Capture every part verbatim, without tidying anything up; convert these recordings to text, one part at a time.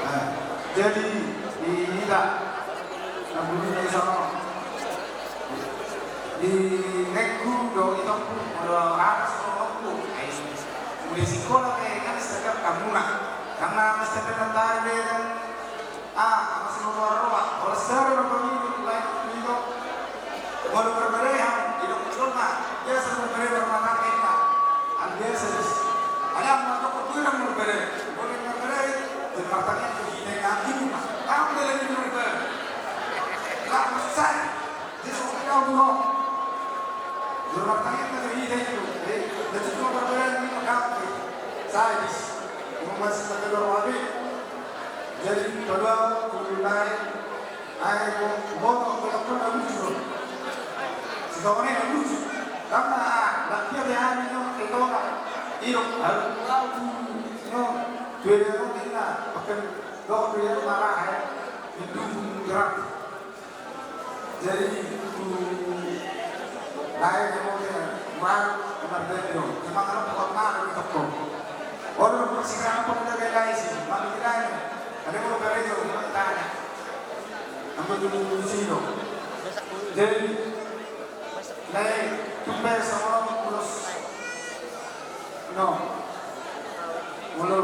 Nah, jadi di hita na bulu ni sono, di nengku do itongku, molo aras do nengku, ai, mulai sikola pe kan setiap kamuna, karena setiap nanti kan. Ah, masih mau roa, kalau seru nonton ini, lain itu. Mau berbeda ya, tidak betul mah. Biasa berbeda bermata kita. Biasa sih. Ada yang mau kok bilang berbeda. Boleh berbeda. Di pertanyaan itu kita yang ini mah. Kamu boleh berbeda. Lah, besar. Dia suka kau no. Di pertanyaan itu kita itu. Jadi, dia cuma berbeda ini mah kamu. Saya di. Mau masih pakai luar. Jadi, kedua, kulai, ai, bo-, boto, boto pun na lucu. Si Tone na lucu. Karena, ah, na dia dia ni no, itu na. Iyo, harus tahu, no. Dua dia no, kita, bahkan, dok dia no marah, ya. Itu gerak. Jadi, tu, lae, dia mau dia, baru, benar dia, dia. Cuma kalau pokok mana, dia toko. Orang bersih apa, dia gaya lain sih, malu dia lain. Ada mau kerja, dia mau tanya. Ambil dulu di sini, dong. Jadi, lae, tu pe sama orang terus. No. Molo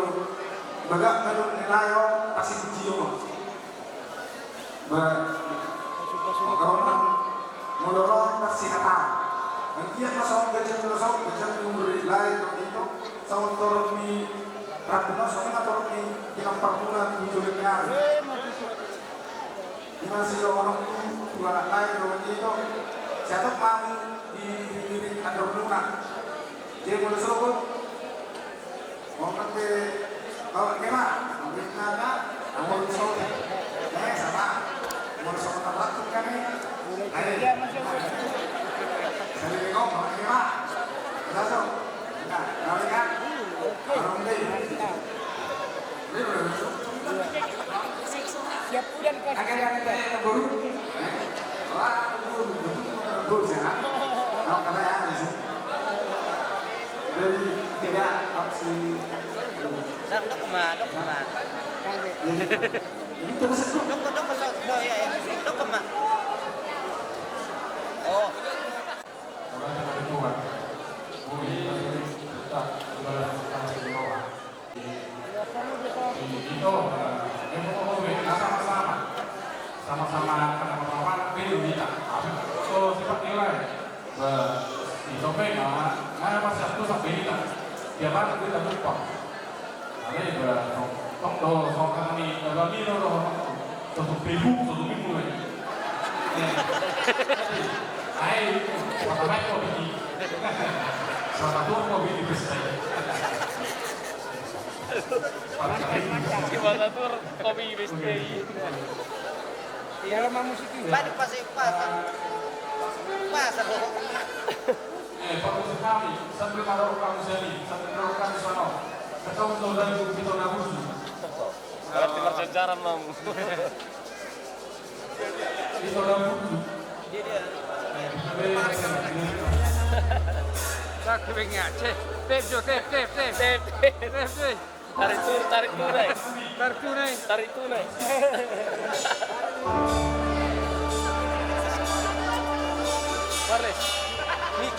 bagak, kalau nilai, oh, pasti dia, oh. Ba, makaronan, molo ro parsihatan. Anggiat ma songon ganjang, molo songon ganjang ni umur ni lae, tong ito, songon torop ni rambuna, songon torop ni tilang parmuna, tu jolek ni ari. Ima si onok tu, tu anak lae, tong ito, siatok mamu di, di, di, di andormuna. Jadi molo sogot, Ngomong pe, bawa ke ma, ngomong na, ngomong sote. Eh, sama. Ngomong sote waktu kami. Ayo. Sabi ngomong ke ma. Langsung. Nah, kami kan. Orang deh. Ini udah masuk. Siap udah, Pak. Agak ada yang baru. Wah, baru, baru, baru, ya. Kalau kata ya, sih. Jadi, tidak, apa sih? Dok, dok, ma, dok, ma. Jadi, jadi terus itu. Dok, dok, dok, dok, ya, ya. Dok, ma. Oh. Orang yang ada Tuhan. Boleh, tapi tetap ibadah sama di bawah. Itu, eh, sama-sama. Sama-sama kena perlawanan, beda kita. Tapi, so, sifat nilai. Ba, itu pe, nah, nah, masih aku sampai kita. Dia baru kita lupa. Ada yang ba, tong, tong, do, tong, kami, ba, mi, do, do, do, satu minggu, satu minggu, eh. Eh. Ai, kota baik kau bikin. Salah satu kau bikin besar. Gimana tuh kopi besti? Iya, lo mau musik ini. Balik pas, pas. Pas, apa? Eh, Pak Musik kami, sambil taruh kamu sini, sambil taruh kamu sana. Ketemu saudara kita, Nabusu. Berarti berjajaran, Mam. Tarik tunai. Tarik tunai. Tarik tunai. Warles. Mik.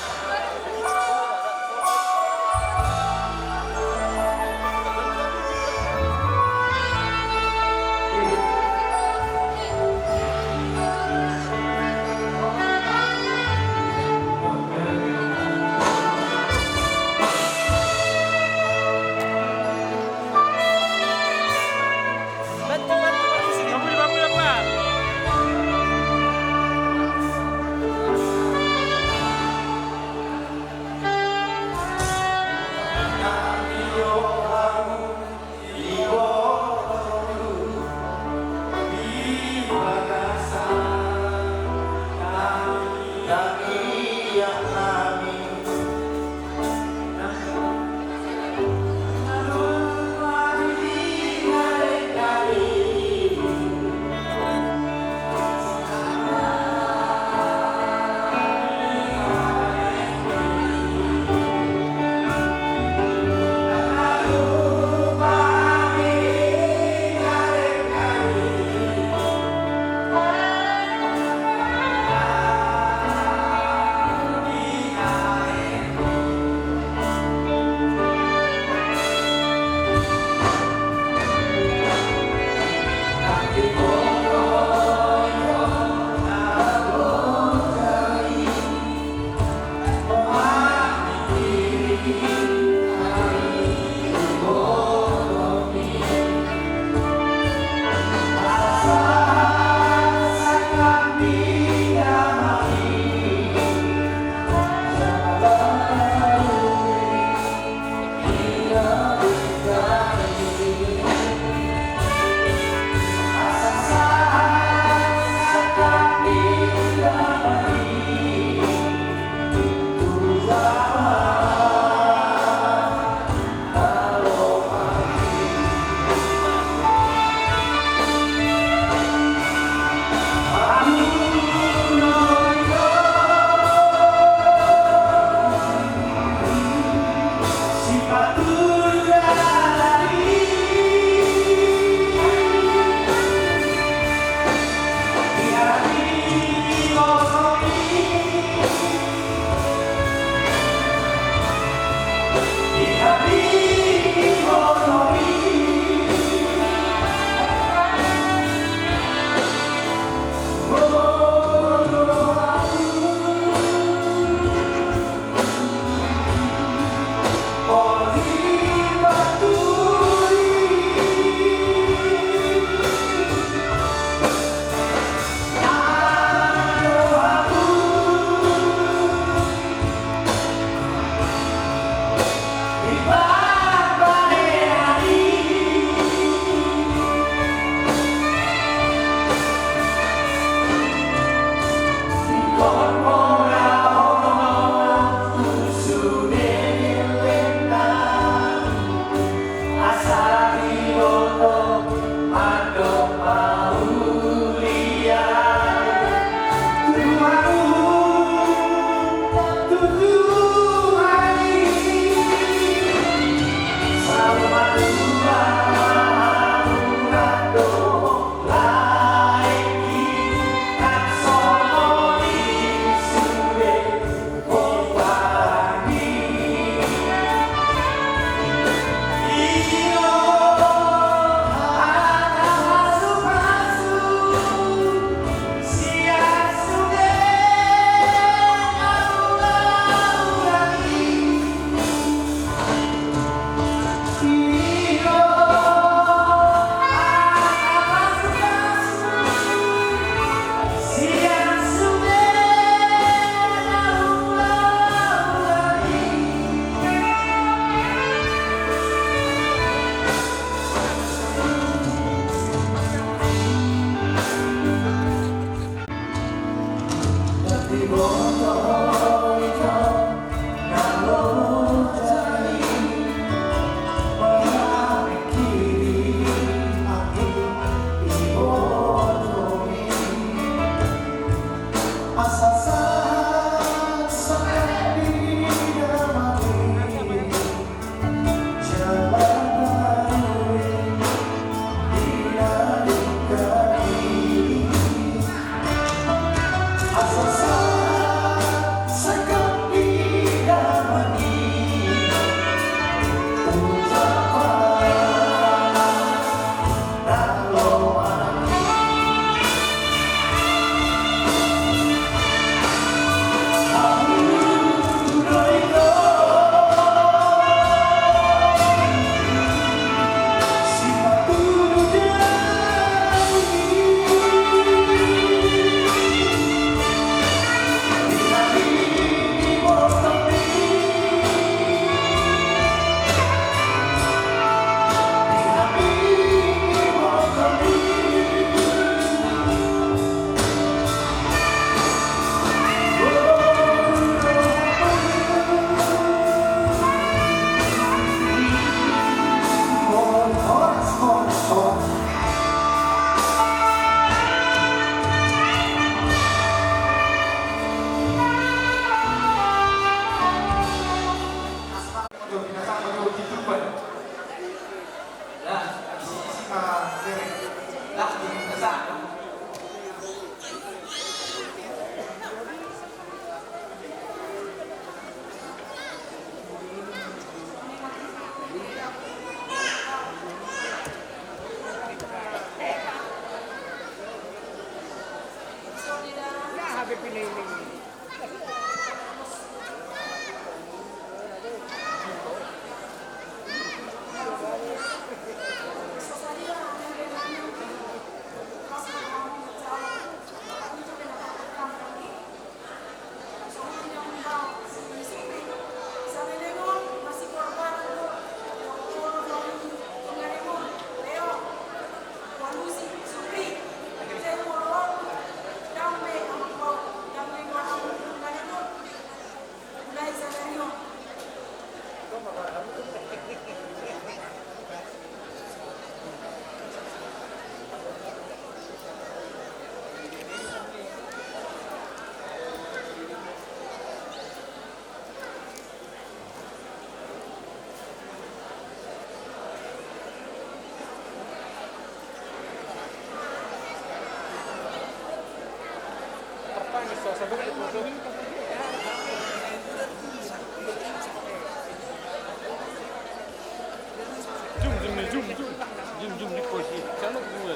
Zoom, zoom, zoom, zoom. Zoom, zoom, di posisi. Sana gue.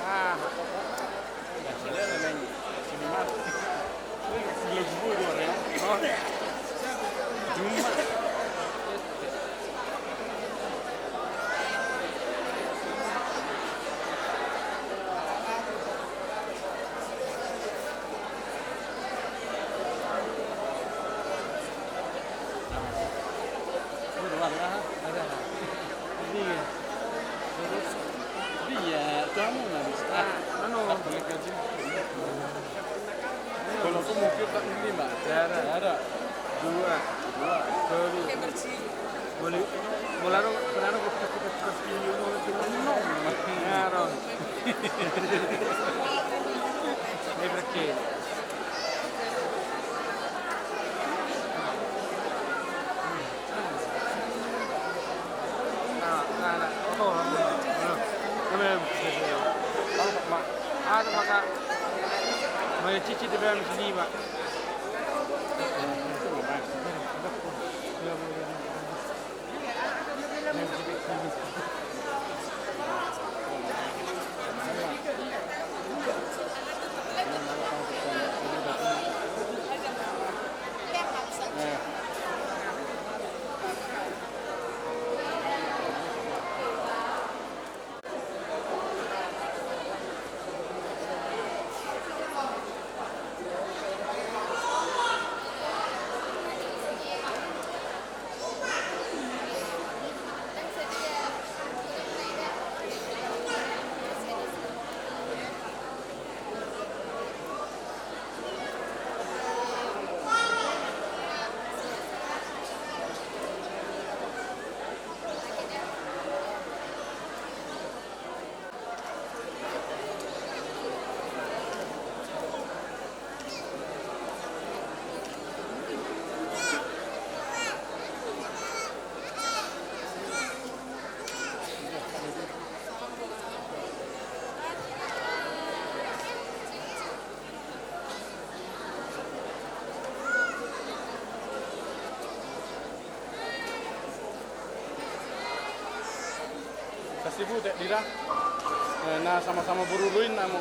Ah. Iya, kamu nanti. Ah, anu. Kalau aku mungkin tak ini, Mbak. Ada, ada. Dua, dua, tolu. Boleh, boleh, boleh, boleh. Ini perché? Kasi butek dira. Eh, na sama-sama boru do inna mo.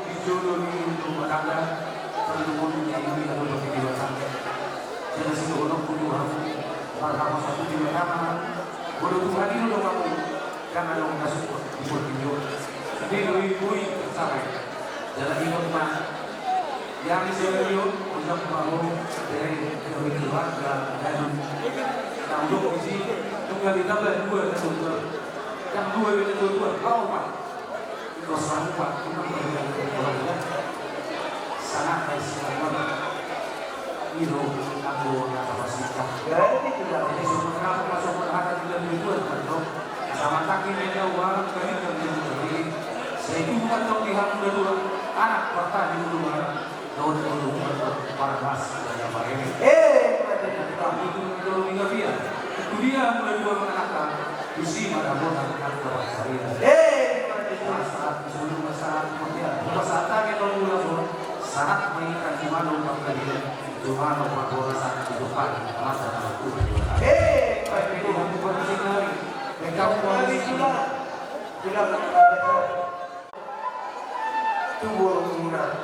Di jolo ni ujung batangga, perlungun ni ujung batangga. Jadi sidohonon kudu hamu, marhaba satu di batangga. Bodo Tuhan i do hamu, karena dong masuk di portijo. Di lui lui sampai. Jalan ingat ma. Yang di sini yo, ujung mau dari keluarga dan tahu dong di sini. Tunggal ditambah dua satu. Yang dua itu dua, kau pak. Anak partai dulu. Daun ulu partas daya pareme. Eh, mate. Itu dulu tiga dia. Itu dia mulai dua anak. Isi pada bosan kan orang saya. Eh, mate. Saat dulu saat kemudian. Pas saat lagi dulu langsung. Sangat menginginkan cuma lupa kalian. Cuma lupa bola saat itu pagi. Masa aku. Eh, mate. Aku berarti kali. Mereka mau di sini. Tidak. Tubu muna,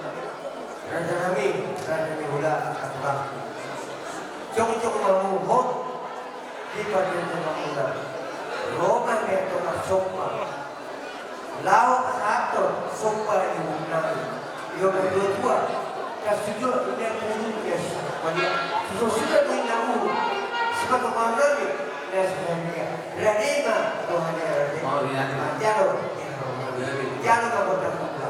raja nami, raja ni hula, aturan. Jongjong ma hamu hot di parjongjongmuna. Ro ma hami antong marsomba. Laho pasahathon somba di hamu nami. Di hamu natuatua. Kasujo inna puru biasa. Mania suso sudah do inna puru. Sipatokan nami. Biasa nami. Rade ma rohana rade. Jalo. Jalo ma kota kota.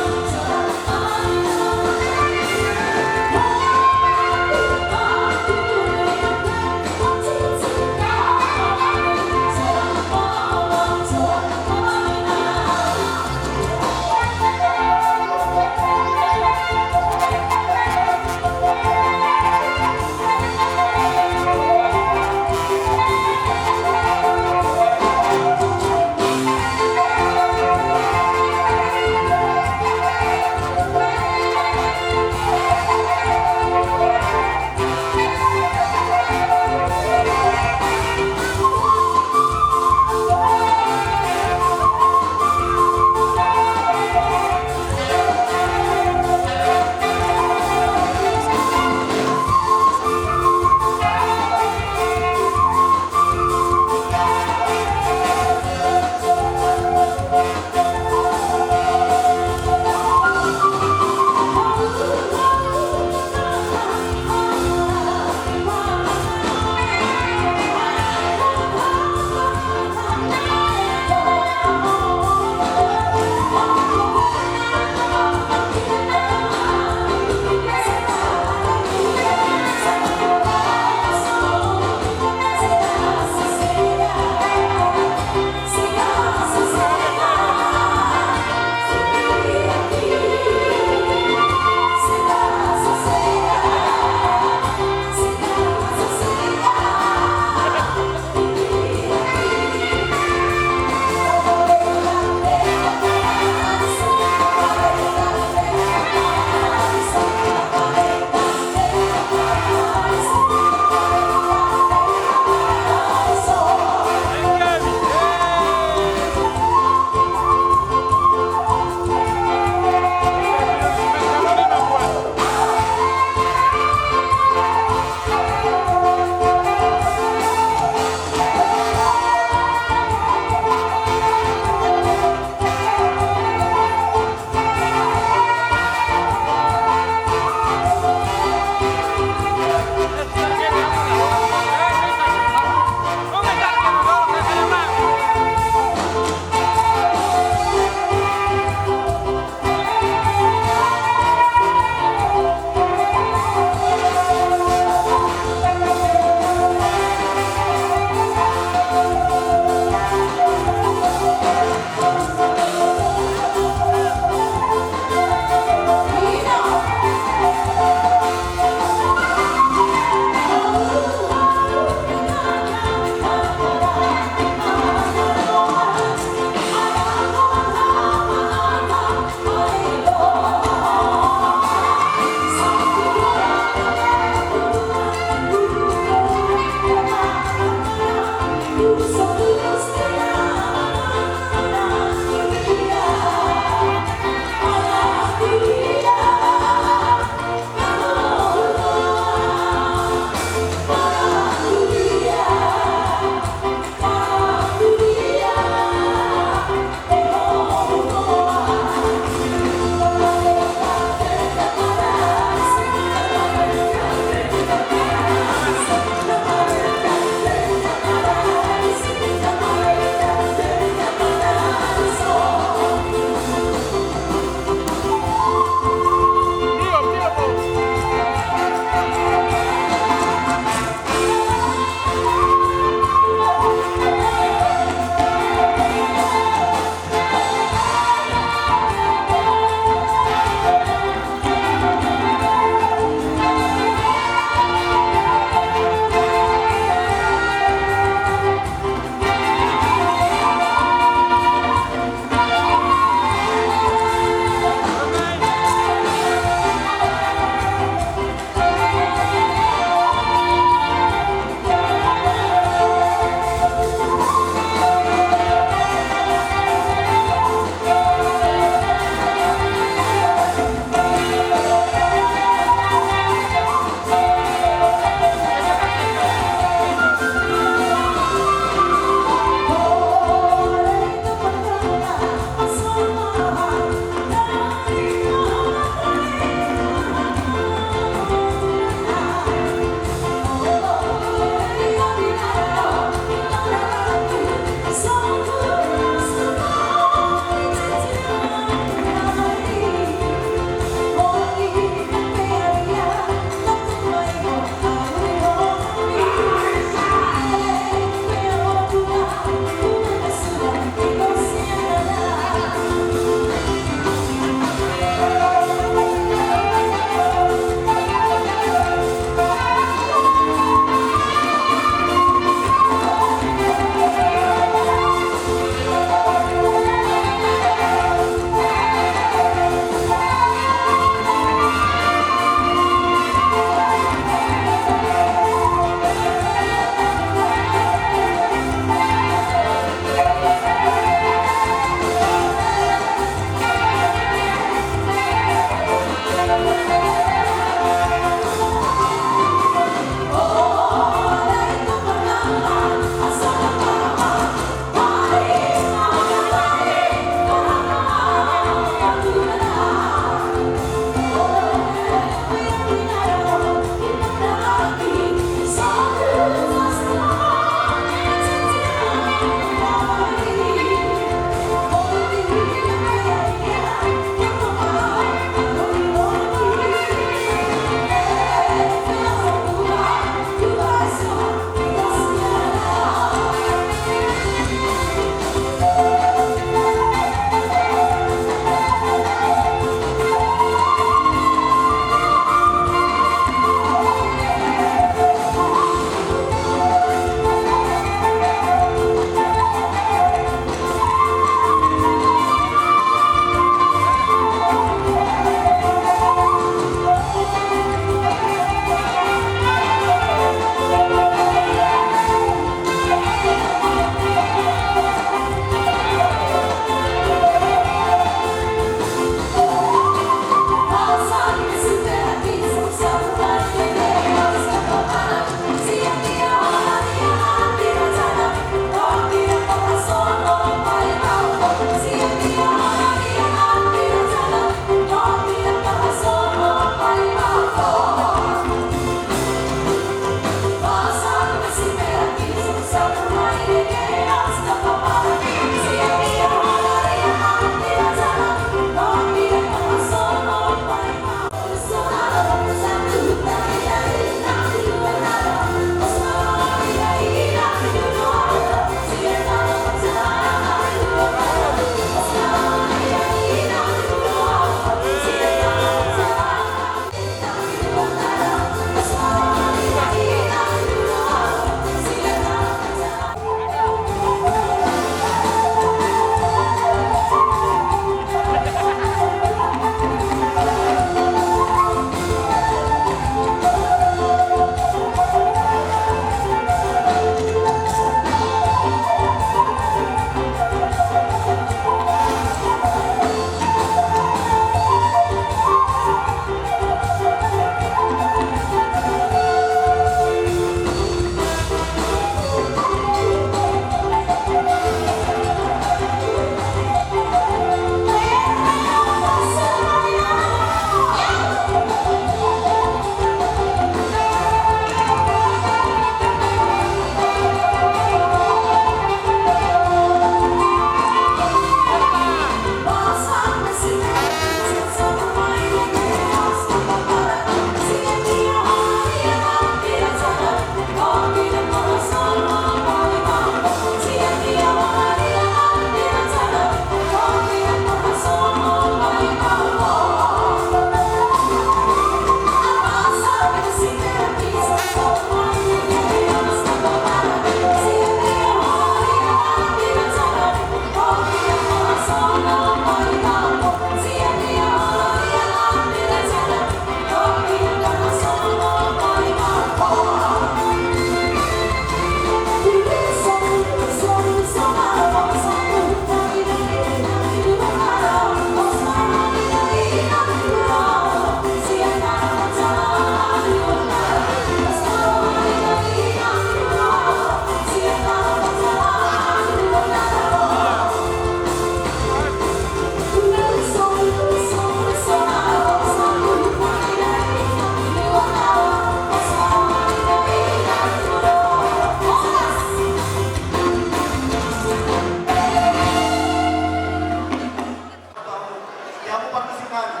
Hamu parmusik nami,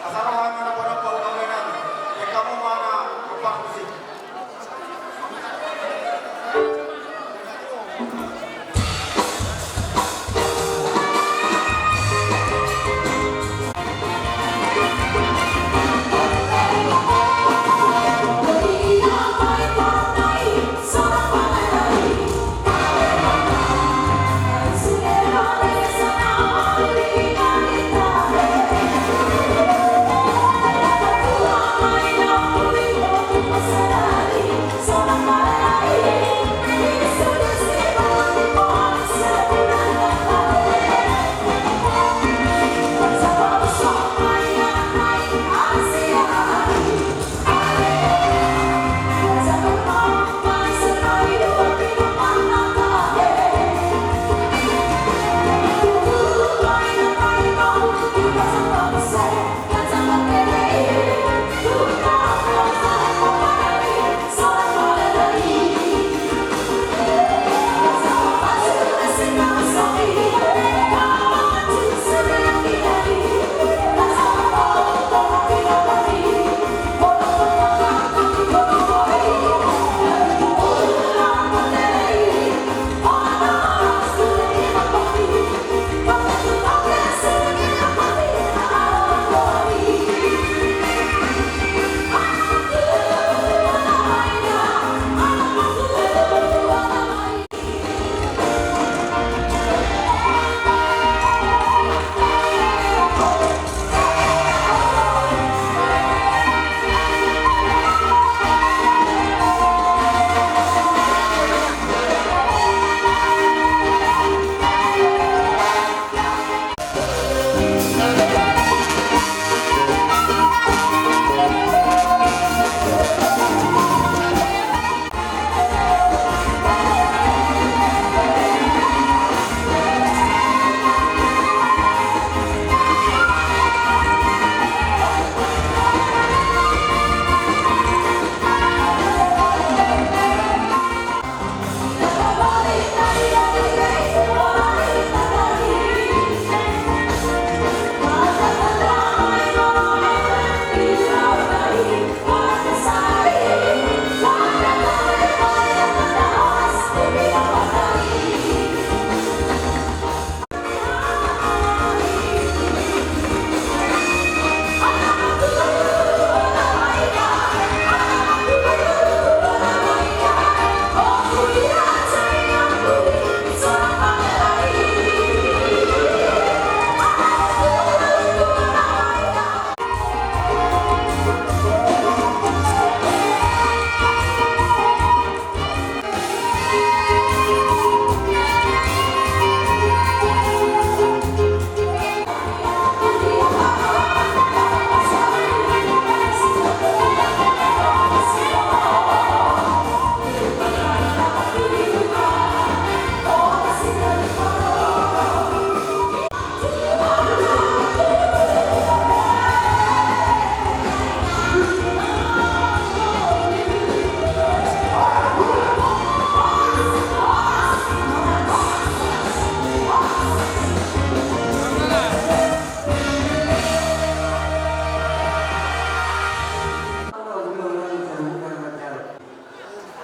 asa ro hami na pola pola nami, e hamu ma na parmusik.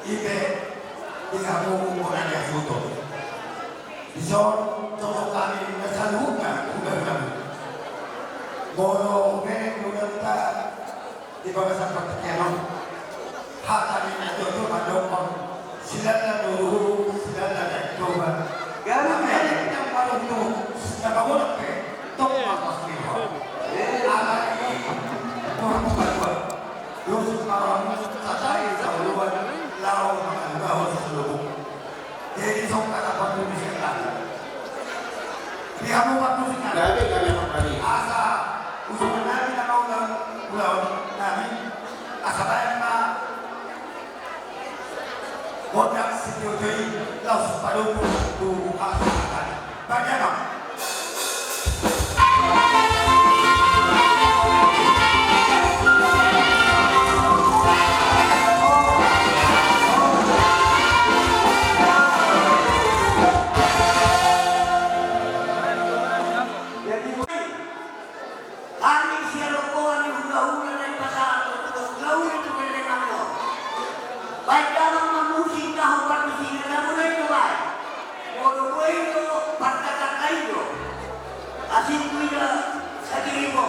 Ipe, di hamu bona ni asuto. Dison, tongtong hami na saluhutna hulahula. Molo bereng hulahula di bagasan partingkian on. Hata ni na jotjot mandok on. Silala do luhut, silala do toba. Gabe bereng na paluhut, na pabodak pe, tong ma pasti ho. Alai, Tuhan bukan buat. Dosa malam, satai sauluan, laho mangalugahon salubung. Jadi, songon hata parmusik nami. Di hamu parmusik nami. Gabe, gabe, gabe. Asa, usungan nami na maula, ulaon nami. Asa baen ma. Bodak sitio-tio i, laos padomu tu asa. Bagaimana? Hami sian rombongan ni hulahula na i pasahat tu hulahula tu leleng nami on. Baen damang ma musik, taho parmusik na mulai do baen. Molo boi do parkatanta i do. Asing tu ida sadiri bo.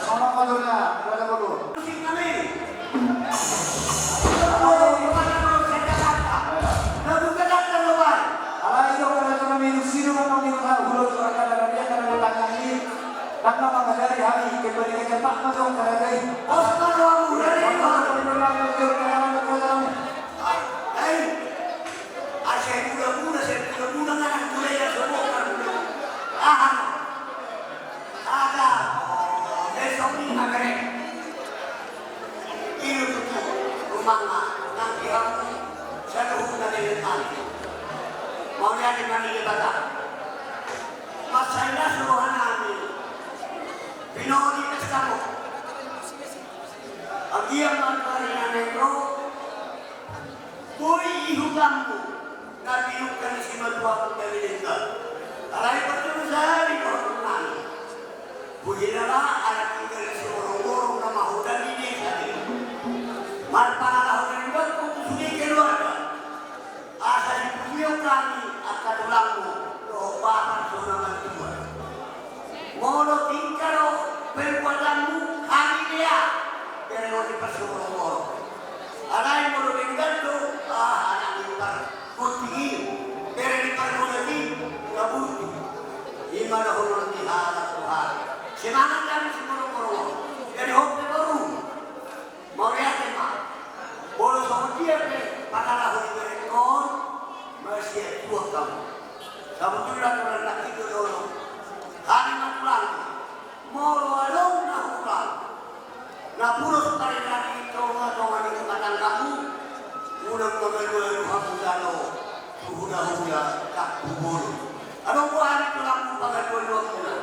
Songon on ma jolo, Raja Boru. Musik nami. Alai do, karajaan nami, dung sidung annon di hula-hula tu angka na dia, karajaan tangan i. Nang na mangajari hami, kembali ke tempat ma jolo, karajaan i. Pos ma rohamu, karajaan i. Pos ma rohamu, karajaan i. Ai, ai. Asa mula-mula, asa mula-mula, nang mula ya, sobo, nang mula. Aha. Ada, oh, besok ni maghrib. I do tutu, rumangna, nang di hamu, saluhutna di leleng nami. Mauliate ma di Debata. Mansai las roha nami. Pinodip pestamu. Anggiat ma tu ari na naeng ro. Boi ihutanmu na pinungka ni simatuam na nidenggan. Alai parjolo sahali do hamu nami. Huhilala anak tunggal ni Simorongorong na mahoda di desa i. Marpangalaho na nidokku tu sude keluarga. Asa dipujion hami angka tulangmu dohot bapak so na martua. Molo tingka do perbuatanmu hami dia, bere on ni parsimorongorong. Alai molo denggan do, ah, anak ni pargonting i, bere ni pargonting i, na burju. I ma dohonon ni halak tu hami. Semangat hami simorongorong. Jadi hope boru. Mauliate ma. Molo songon dia pe pangalaho ni berengkon, masiak juak hamu. Sabotulna tulang na hita do. Hami ma tulang. Molo adong na hurang, na pulos parinari tonga-tonga ni rumah tanggamu, unang mangalu-alu hamu jalo tu hula-hula Tampubolon. Adong do hami tulangmu pangalu-aluanmuna.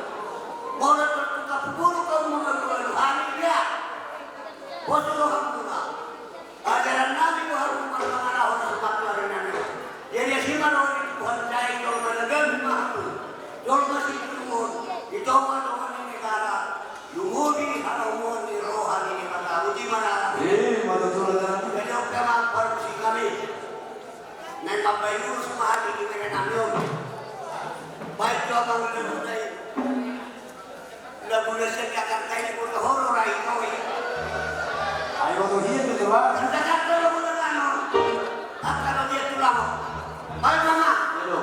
Molo tu Tampubolon hamu mangalu-alu hami dia. Pos do rohamuna. Ajaran nami do hamu marpangalaho na so martuari nami. Jadi asi ma roha ni Tuhan, sai jolma na gabe ma hamu. Jolma situruon di tonga-tonga ni negara. Lumobi halomoan ni roha ni Debata. Boti ma na. Eh, mada jolo da. Jadi oke ma parmusik nami. Naeng mambaen ulos ma hami di bere nami on. Baen jo abang ulos na i. Lagu na sian Jakarta i, boto horo ra i, kau i. Ai boto hian do, coba. Jakarta lagu na nano. Angka na dia tulang. Baen ma. Halo.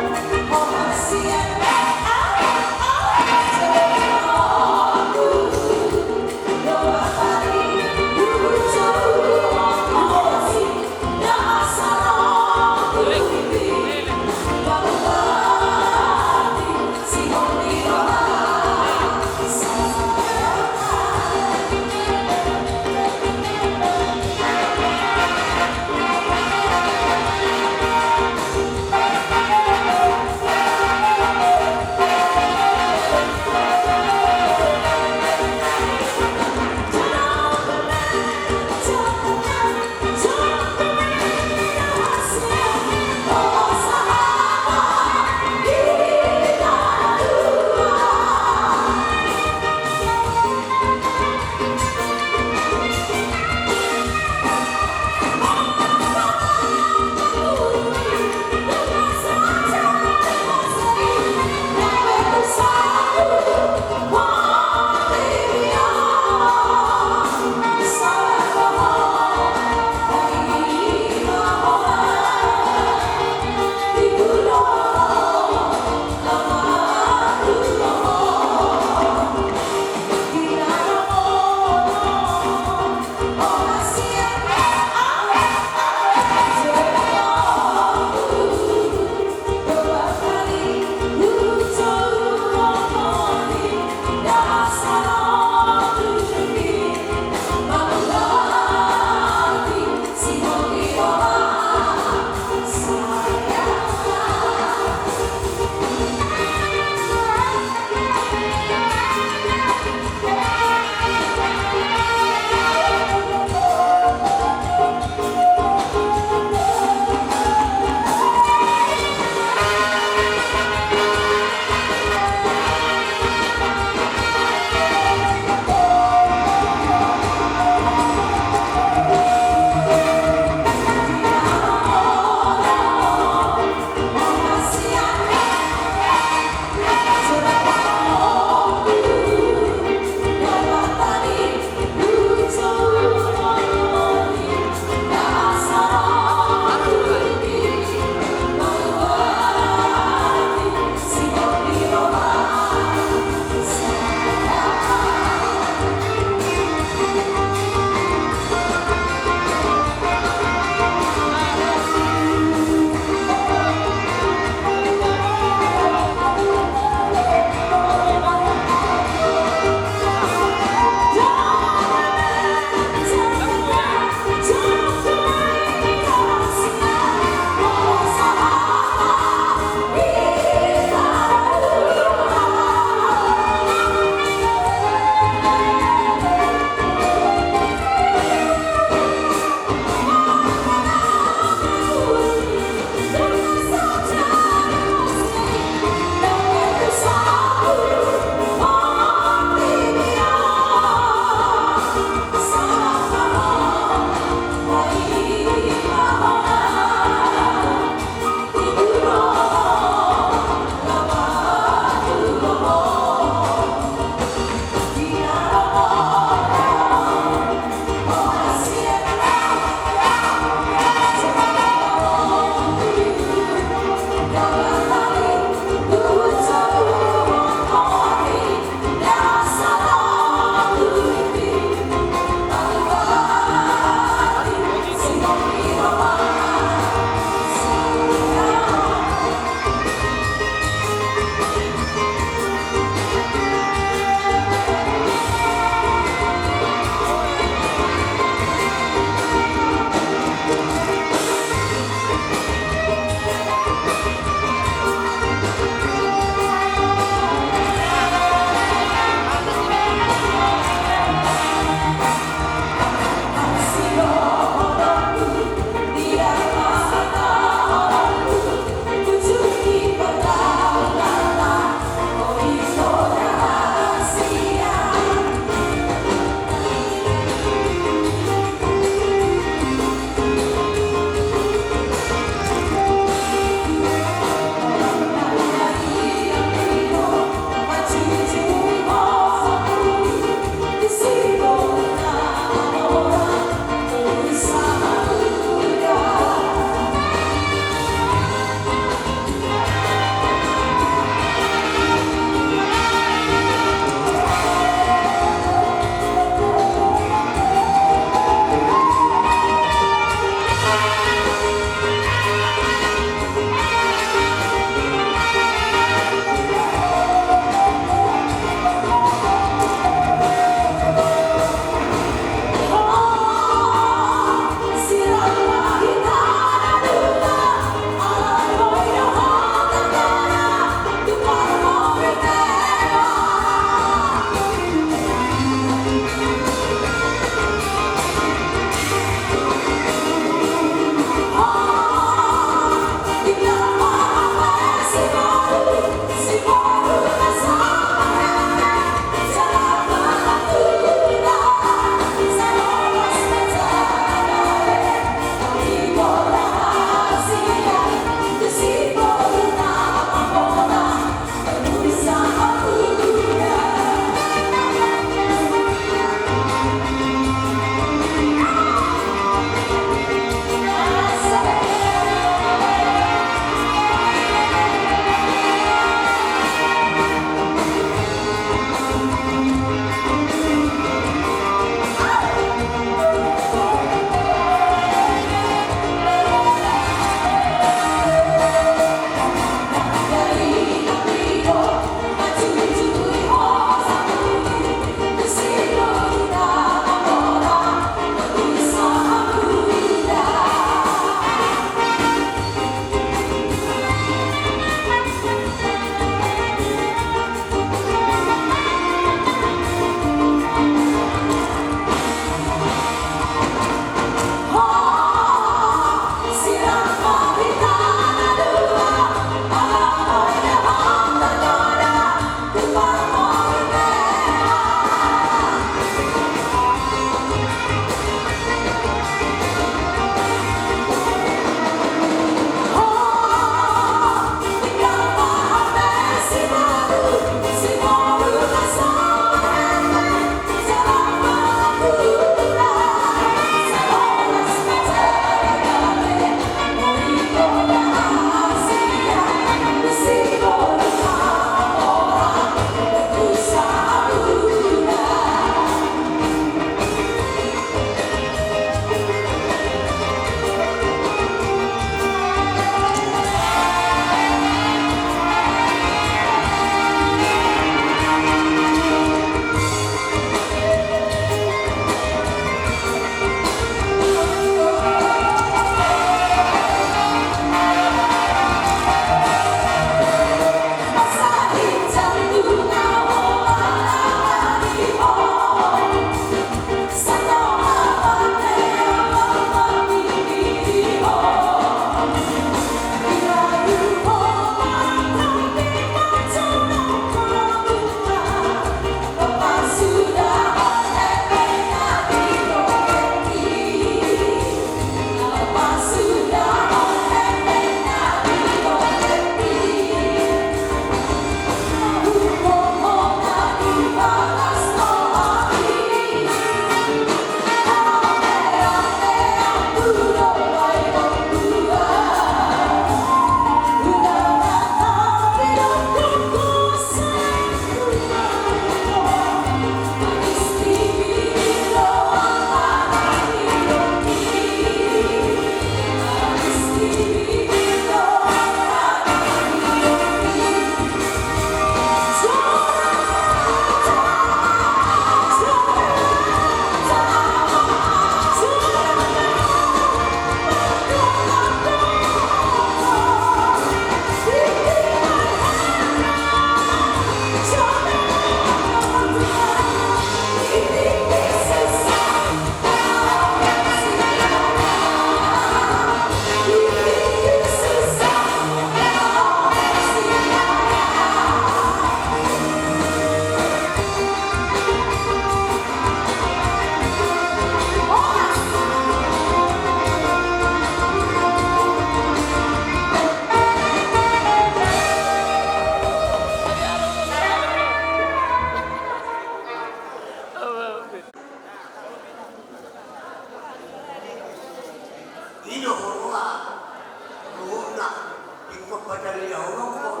Ia honohon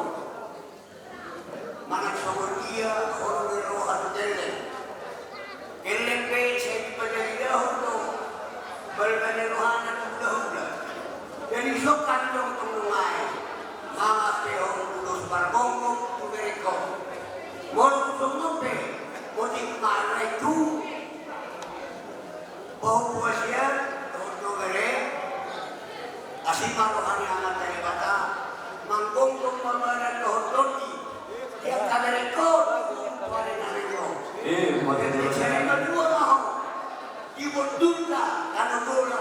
manang songon dia hono ni roha tu kelleng. Kelleng pe sai dipajaridahon do balga ni rohana tu hulahula. Jadi songon i tongtong do nunga i, mangasehon ulos pargomgom tu berengkon. Molo tung songon pe, molo tung manang tu pahompu sian dohot bere, asi ma roha ni Amanta Debata manggomgom ma badan dohot tondi di angka berengkon tu ari na naeng ro. Eh, mantap. Jadi sari madua ma ho di bondunta na naeng ro,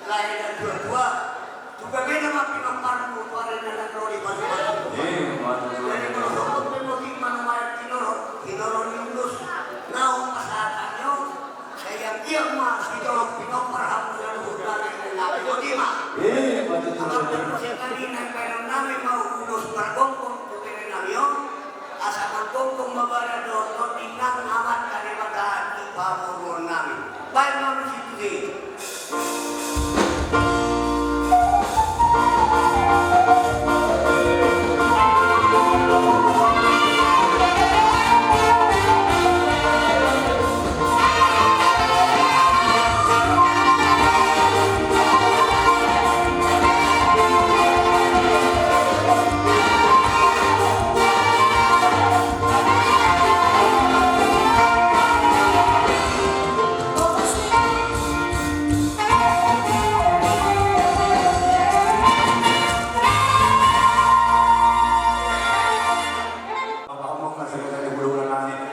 lae na tuatua. Tu gabe na ma pinomparmu tu ari na naeng ro di bondunta. Eh, mantap. Jadi molo songon pe molo tung manang tu tinorhon, tinorhon ni ulos na hupasahat hami on. Sai anggiat ma sitolop pinompar hamu na luhut nami, nami boti ma. Eh, mantap. Angka parmusik nami, na baenon nami ma ulos pargomgom tu bere nami on, asa manggomgom ma badan dohot tondi nang Amanta Debata di pamoruon nami. Baen ma musik tu si.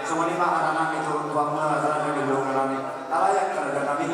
Songon i ma hata nami tu hamuna, hata nami tu hamuna, raja nami, hula-hula nami. Alai angka raja nami,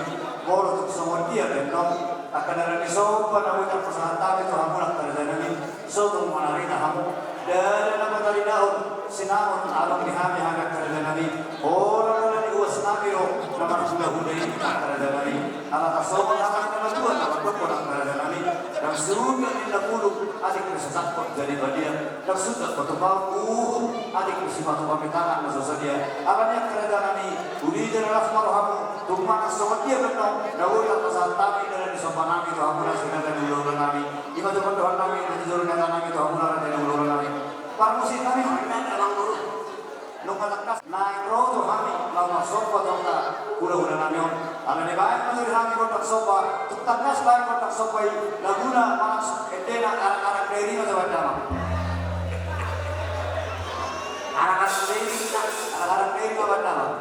molo tung songon dia pe annon angka dala ni somba na boi tarpasahat hami tu hamuna angka raja nami, so tung manarida hamu dala na pataridahon sinamot abang ni hami, hami angka raja nami. Holan-holan ni uas nami do na marhula-hula i, angka raja nami. Ala tarsongon hata ni na matua na mandok, angka raja nami: Ndang suda ninna pulung, atik pe so sangkot jadi badia. Ndang suda patupaon uhum, atik pe sipatupa pe tangan na so sadia. Alani i angka raja nami, uli jala las ma rohamu, tung manang songon dia pe annon na boi tarpasahat hami dala ni somba nami tu hamuna, raja nami, hula-hula nami. I ma tung pandohan nami, i ma tung jolo ni hata nami tu hamuna, raja nami, hula-hula nami. Parmusik nami, nunga tangkas naeng ro tu hami laho marsomba tu angka hula-hula nami on. Alani i baen ma jo di hami gondang somba, tung tangkas baen gondang somba i, laguna manang endena Arak-arak Dairi ma jo baen damang. Arak-arak Dairi, Arak-arak Dairi ma baen damang.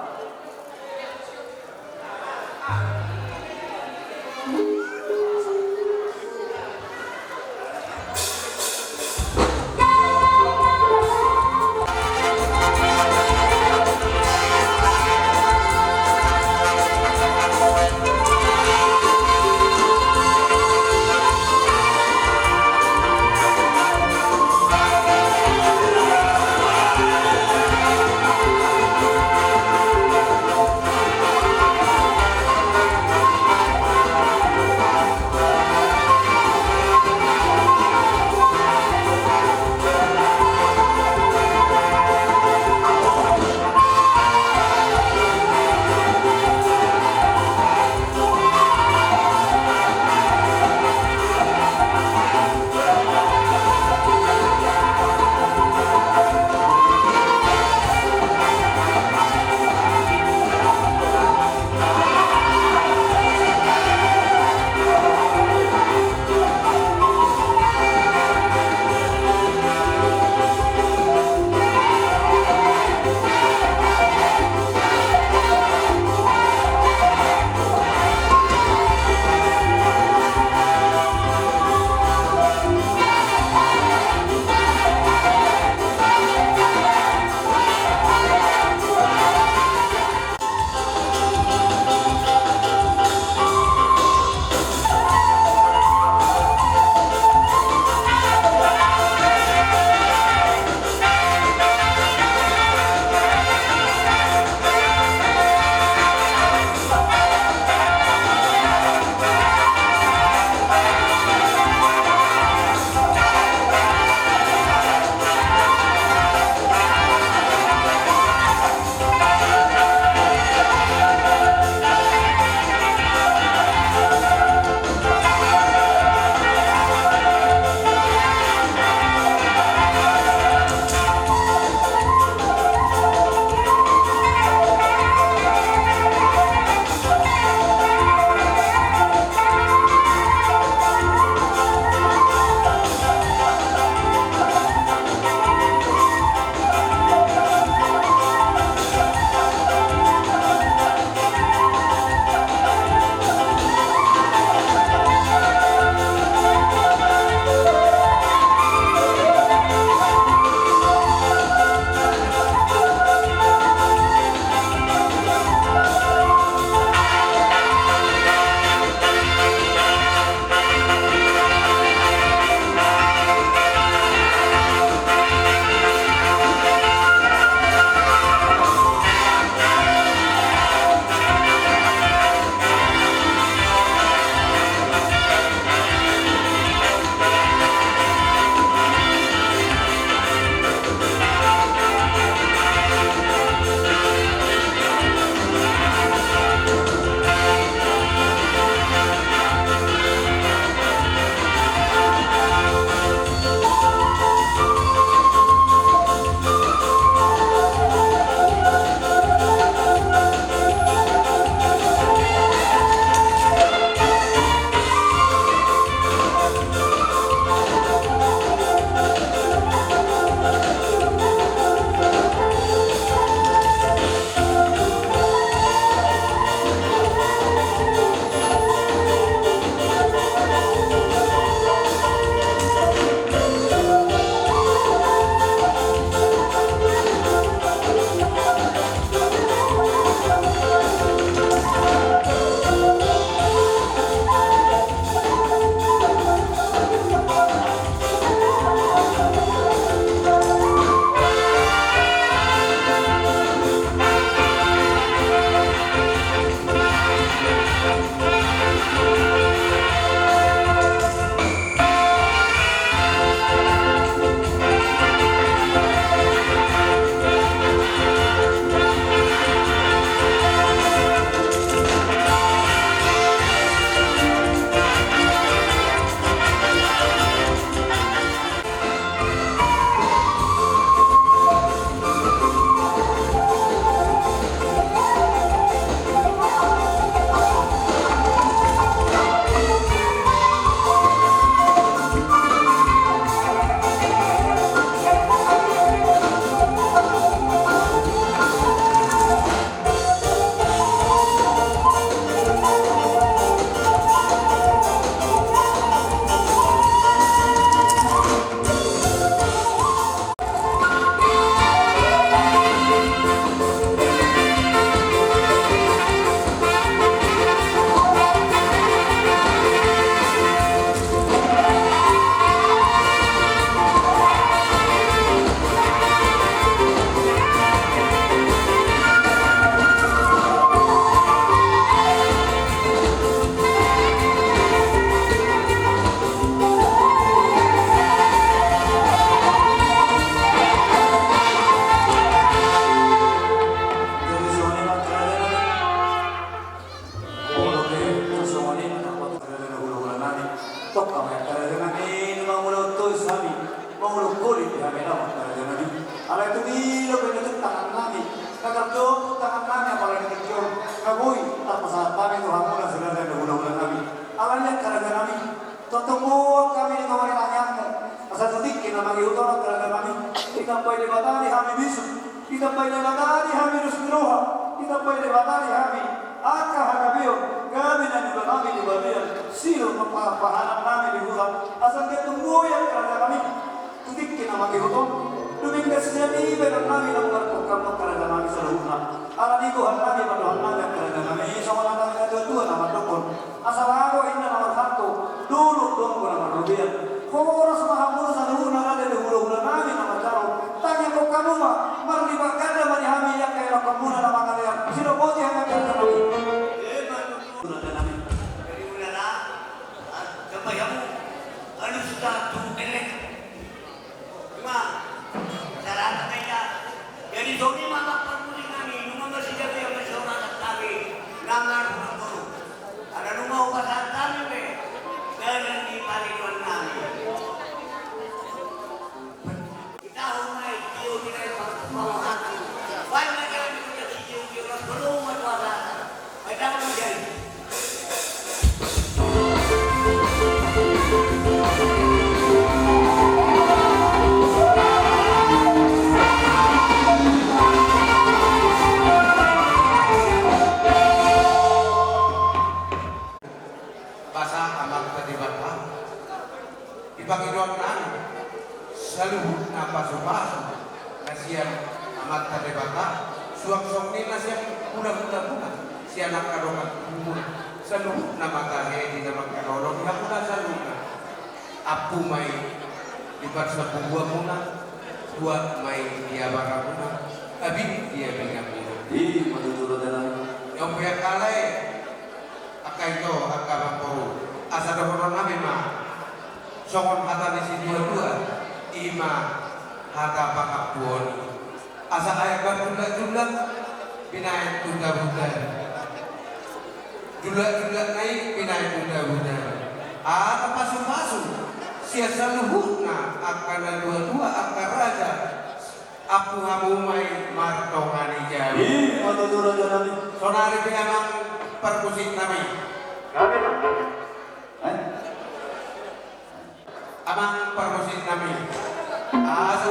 Holong di hami na, raja nami. Alai tung i do pe na tung tangan nami, na garbon tangan nami, apala di tingki on na boi tapasahat hami tu hamuna siraja ni hulahula nami. Alai angka raja nami, tongtong boan hami di tonga ni tangiangmu. Asa tu tingki na mangihut on, angka raja nami, ditambai Debata di hami bisuk, ditambai Debata di hami dos ni roha, ditambai Debata di hami angka hagabeon, gabe na niula nami di balian, silor ma pahanam nami di huta. Asa anggiat tung boi, angka raja nami, tu tingki na mangihut on, dung i sian i bahenon nami na mangharap hamu, angka raja nami, saluhutna. Alani i gohan nami, pandohan nami, angka raja nami, songon hata ni natuatua na mandokkon: Asa laho inna na marhalto, dolok do anggo na marrobean. Horas ma hamu saluhutna raja ni hulahula nami na manjalo. Tangianghon hamu ma, marlipat ganda ma di hami angka ianakhonmuna na mangalean. Sidok boti hami, angka raja nami. Raja nami. Jadi ulala, ah, sampai hamu. Alusta tu elek. Ima, sarahan na ida. Jadi songon i ma, amang parmusik nami, nunga marsigabe ma songon hata nami na marhulahula. Ala nunga hupasahat hami pe dalan ni pangidoan nami. Ita hona i, tio di nai pang-, pangohatan. Baen ma jani, tio, tio, las, belum, mas, wala. Basa Amanta Debata. Di pangidoan nami, saluhutna pasupasu na sian Amanta Debata, suang songon i na sian hulahulamuna, sian angka donganmuna, saluhutna ma tahe di na mangkaholongi hamuna saluhutna. Ampu ma i di parsambubuanmuna, tuat ma i di abaramuna, abing di abinganmuna. I ma tutu, raja nami. Nang pe angka lae, angka ito, angka amangboru, asa dohonon nami ma songon hata ni situatua, i ma hata pangampuon i. Asa aek marjullakjullak, binaen tu tabudan. Jullakjullak na i binaen tu tabudan. Asa pasupasu sian saluhutna angka natuatua, angka raja. Ampu hamu ma i martonga ni jabu. I ma tutu, raja nami. Sonari pe, amang parmusik nami. Nami, nami. Eh? Amang parmusik nami. Asa